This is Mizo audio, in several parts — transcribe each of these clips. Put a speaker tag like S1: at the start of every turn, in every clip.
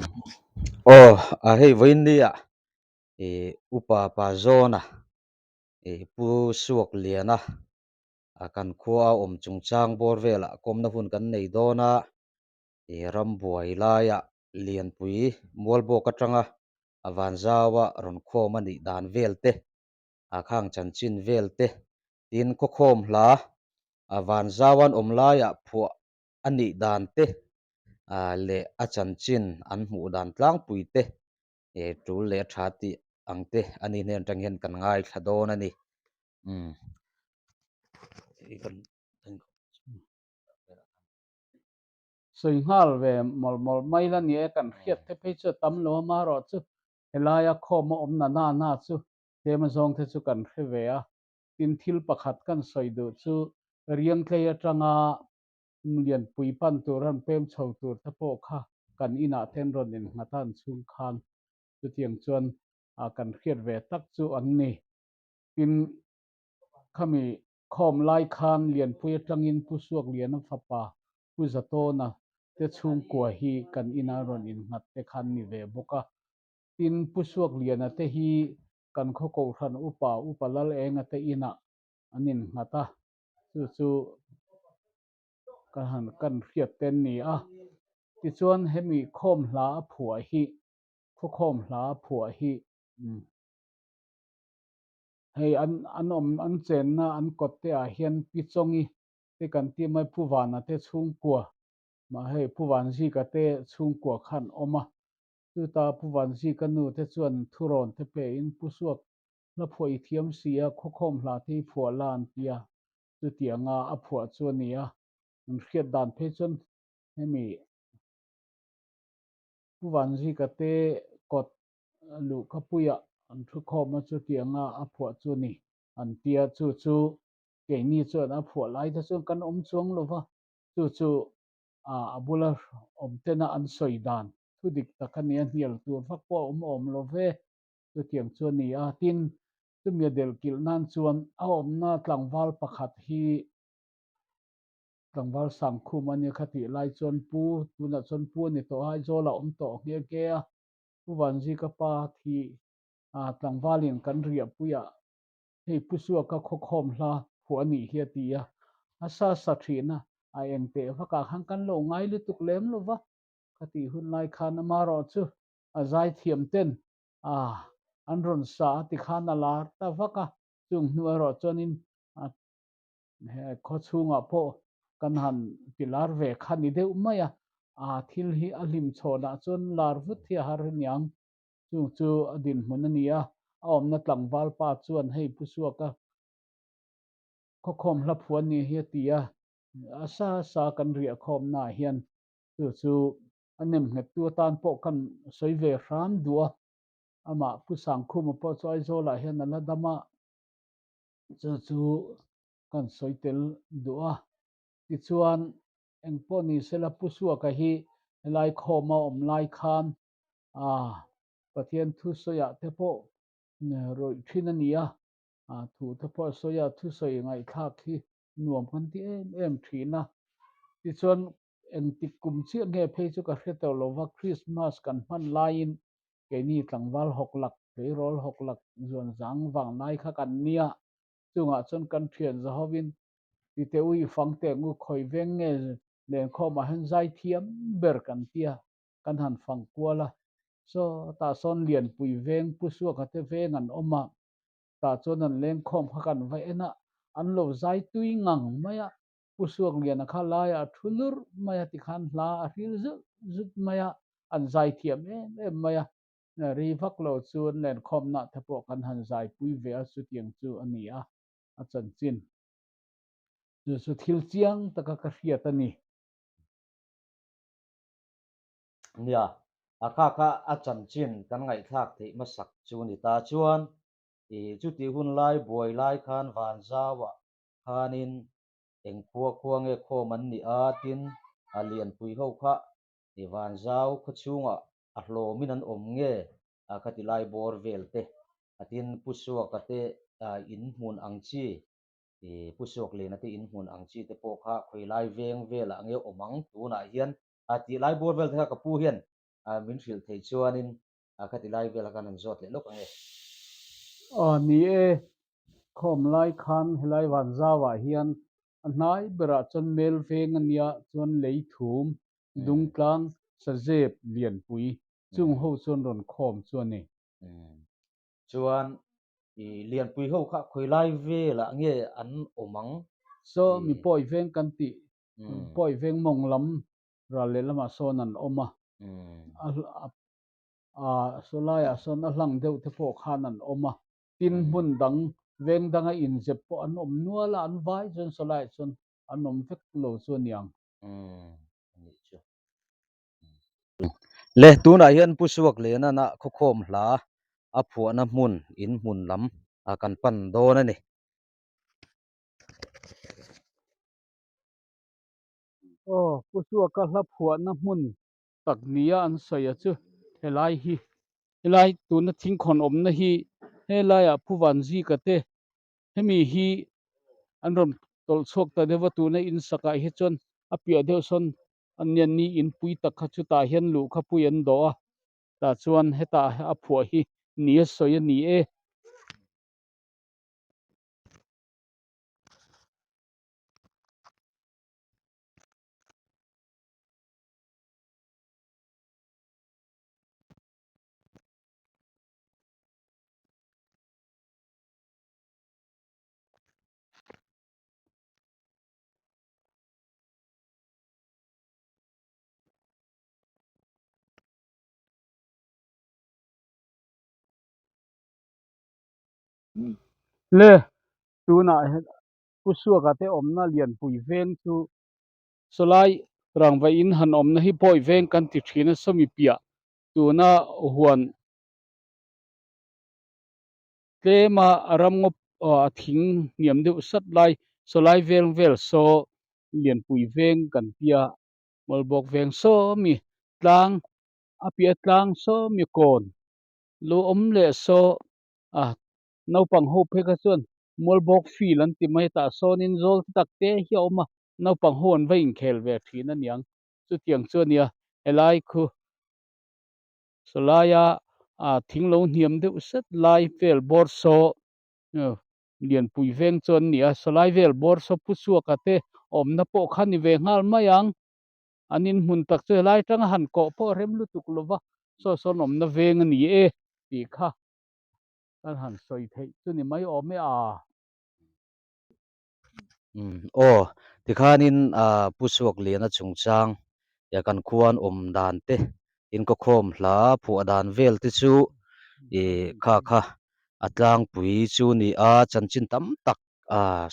S1: Aw, a hei vawiin nia i upa pa zawna i pu suak liana a kan khua a awm chungchang bawr velah kawmna hun kan nei dawn a, i rambuai laia lianpui mualbawk atanga a vanzaua rawn khawm a nih dan vel te, a khang chanchin vel te, tin khawkhawm hla a vanzauan awm laiah phuah a nih dan te leh a chanchin an hmuh dan tlangpui te tul leh a tha tih ang te a ni hnen atang hian kan ngaithla dawn a ni. Umm.
S2: Sawi nghal ve mawlh mawlh mai la ni e, kan hriat te phei chu a tam lo a, marawh chu helaia khawm a awm na na na chu tlem azawng te chu kan hre ve a, tin thil pakhat kan sawi duh chu Riangtlei atanga Lianpui pan tur an pem chho tur te pawh kha kan inah ten rawn innghat a an chhung khan chutiang chuan kan hriat ve tak chu an ni. Tin, khami khawm lai khan Lianpui atangin Pu Suakliana fapa Pu Zatawna te chhungkua hi kan ina rawn innghat te khan ni ve bawk a. Tin, Pu Suakliana te hi kan khaw kohhran upa Upa Lalenga te inah an innghat a, chu chu ka han kan hriat te an ni a. Tichuan hemi khawm hla a phuah hi, khawkhawm hla a phuah hi hei an an awm an chenna an kawt te ah hian Pi Chawngi te kan tih mai Pu Vana te chhungkua mah hei Pu Vanzika te chhungkua khan awm a, chuta Pu Vanzika nu te chuan thurawn te pe in Pu Suak Hla phuah i thiam si a, khawkhawm hla te hi phuah la an ti a, chutianga a phuah chu a ni a. An hriat dan phei chuan hemi Pu Vanzika te kawt luhkapuiah an thu khawm a, chutianga a phuah chu a ni an ti a, chu chu keini chuan a phuah lai te chuan kan awm chuang lo va, chu chu a bula awm tena an sawi dan thu dik tak a ni a, hnial tur vak pawh a awm awm lo ve. Chutiang chu a ni a, tin, chumi a delh kilh nan chuan a awmna tlangval pakhat hi tlangval Sangkhum a nia kha tih lai chuan pu, tunah chuan pu a ni tawh a, Aizawl a awm tawh nghe nghe a, Pu Vanzika pa thi tlangvalin kan riahpuiah hei Pu Suaka khawkhawm hla phuah a nih hi a ti a, a sa sa thin a, a eng teh vakah khan kan lo ngai lutuk lem lo va, kha tih hun lai khan amarawh chu a zaithiam ten a an rawn sa a tikhan a lar ta vak a, chung hnu erawh chuanin a he khaw chhungah pawh kan han ti lar ve kha ni deuh mai a, a thil hi a hlim chhawnah chuan lar vut hi a har aniang, chung chu a dinhmun a ni a, a awmna tlangval pa chuan hei Pu Suaka khawkhawm hla phuan ni hi a ti a, a sa sa kan riah khawmnaah hian chu chu A nemnghettu atan pawh kan sawi ve hram duh a, amah Pu Sangkhuma pawh chu Aizawlah hian a la dam a, chu chu kan sawi tel duh a. Tichuan, eng pawh ni sela Pu Suaka hi helai khawma awm lai khan Pathian thusawiah te pawh rawih thin a ni a, thu te pawh a sawi a, thusawi ngaihthlak hi nuam kan ti em em thin a. Tichuan, Engtik kum chiah nge phei chu ka hre tawh lo va, Christmas kan hman laiin keini tlangval hawk lak, tleirawl hawk lak zuan zang vang lai kha kan nia. Chungah chuan kan thian zahovin tite u i fang teh ngu khawi veng nge lenkhawmah hian zai thiam ber kan tia kan han fang kual a. Saw tah sawn Lianpui veng Pu Suaka te veng an awm a, tah chuan an lengkhawm kha kan va en a, an lo zai tui ngang mai a, Pu Suakliana kha laiah a thu lurh mai a, tikhan hla a hril zut zut mai a, an zai thiam em em mai a, ri vak lo chu an lenkhawmnah te pawh kan han zaipui ve a, chutiang chu a ni a, a chanchin chu chu thil chiang taka ka hriat a ni.
S1: Nia, a kha kha a chanchin kan ngaihthlak theih hmasak chu ni ta chuan, i chutih hun lai buai lai khan Vanzauah khanin eng khua khua nge khawm an nih a, tin a lianpui ho kha i vanzau khaw chhungah a hlawmin an awm nge a kha ti lai bawr vel te a tin Pu Suaka te in hmun ang chi i Pu Suaklena te in hmun ang chi te pawh kha khawi lai veng velah nge awm ang tunah hian a tih lai bawr vel te kha ka pu hian. Min hrilh thei chuanin khati lai velah khan han zawt leh lawk ang e.
S2: Aw ni e, khawm lai khan helai Vanzauah hian a hnai berah chuan Mel veng a nia chuan lei thum, dungtlang, sazep, lianpui chung ho chuan rawn khawm chu a ni.
S1: Chuan i lianpui ho kha khawi lai velah nge an awm ang?
S2: Saw mi pawi veng kan tih, pawi veng mawng lam ral leh lamah sawn an awm a, a saw laiah sawn a hlang deuh te pawh khan an awm a, tin hmun dang veng danga inzep pawh an awm nual a, an vai chuan saw laiah chuan an awm vek lo chu a niang.
S1: Le tunah hian Pu Suaklianana khawkhawm hla a phuahna hmun in hmun lam kan pan dawn a ni.
S2: Aw, Pu Suaka hla phuahna hmun tak nia an sawi a chu helai hi, helai tuna thingkhawn awmna hi helaiah Pu Vanzika te hemi hi an rawn tawlh chhuak ta deuh a, tuna in sakah hi chuan a piah deuh sawn an nian ni in pui tak kha chutah hian luhkha pui an dawh a, tah chuan hetah a phuah hi nia sawi a ni e. Le, tunah hian Pu Suaka te awmna lianpui veng chu sawlai rangva in han awmna hi pawi veng kan ti thin a, sawmi piah tuna huan tlema a ramngaw a thing hniam deuh sat lai sawlai veng vel saw lianpui veng kan tia Mawlbawk veng sawmi tlang a piah tlang sawmi kawn lo awm leh saw a naupang ho phei kha chuan Mawlbawk field an ti mai tah sawnin zawl te tak te hi a awm a naupang ho an va inkhel ve thin a niang chutiang chu a nia helai khu sawlaia ah thing lo hniam deuh set lai vel bawr saw lianpui veng chu an ni a sawlai vel bawr saw pu chhuaka te awmna pawh kha ni ve nghal mai ang an inhmun tak chu helai atanga han kawh pawh rem lutuk lova saw sawn awmna veng a ni e tih kha kan han sawi theih chu ni mai awm e a.
S1: Aw, tikhanin Pu Suakliana chungchang kan khuan awm dan te, inkhawkhawm hla phuah dan vel te chu kha kha a tlangpui chu ni a, chanchin tam tak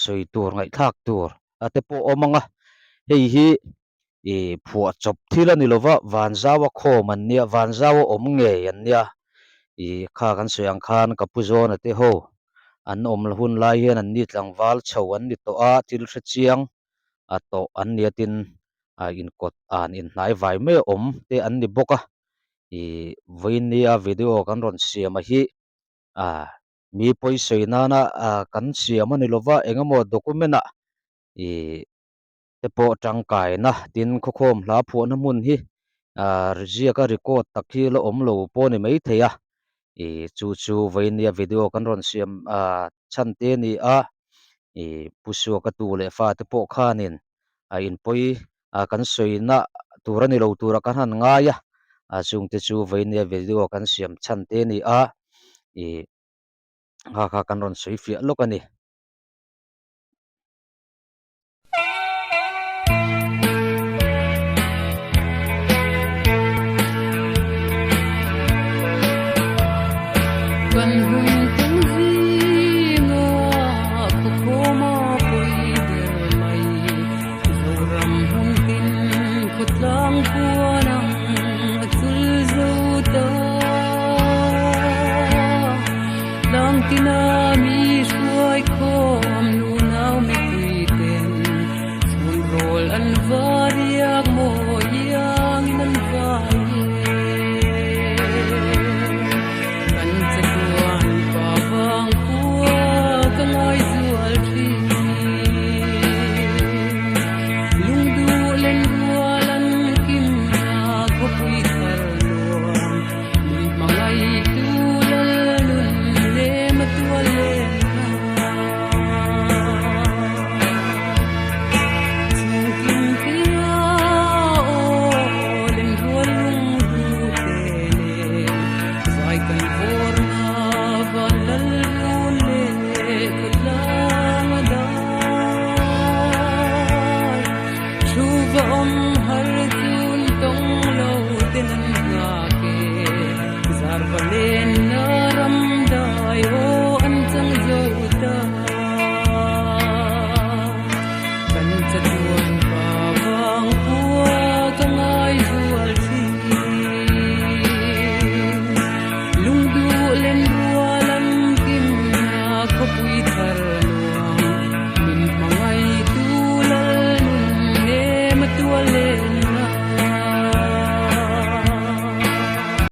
S1: sawi tur ngaihthlak tur te pawh awm ang a, hei hi phuah chawp thil a ni lova, Vanzaua khawm an nia, Vanzaua awm ngei an nia, kha kan sawi ang khan ka pu Zawna te ho an awm hun lai hian an ni tlangval chho an ni tawh a, thil hre chiang a tawh an nia tin inkawt an inhnai vai mai a awm te an ni bawk a, vawiin nia video kan rawn siam a hi mi pawisawi nana kan siam a ni lova, engemaw document ah te pawh tangkaina tin khawkhawm hla phuahna hmun hi ziaka record tak hi la awm lo pawh a ni maithei a, ih chu chu vawinia video kan rawn siam chhan te a ni a, ih Pu Suaka tu leh fate pawh khanin a inpawi kan sawina tur a ni lo tura kan han ngai a, chungte chu vawinia video kan siam chhan te a ni a, ih kha kha kan rawn sawi fiah lawk a ni.
S3: Kan hun tum zinga khawkhawma pawi ber mai Zoram hmun tin khawtlang puan ang a chul zo ta Tlang tina mi hruai khawm lunau mipui ten chhun rawl an va riak maw iangin an vai e. Kan chatuan pa vang khua ka ngai zual thin. Lungduh len rual an kimna khawpui thar. Kan chatuan.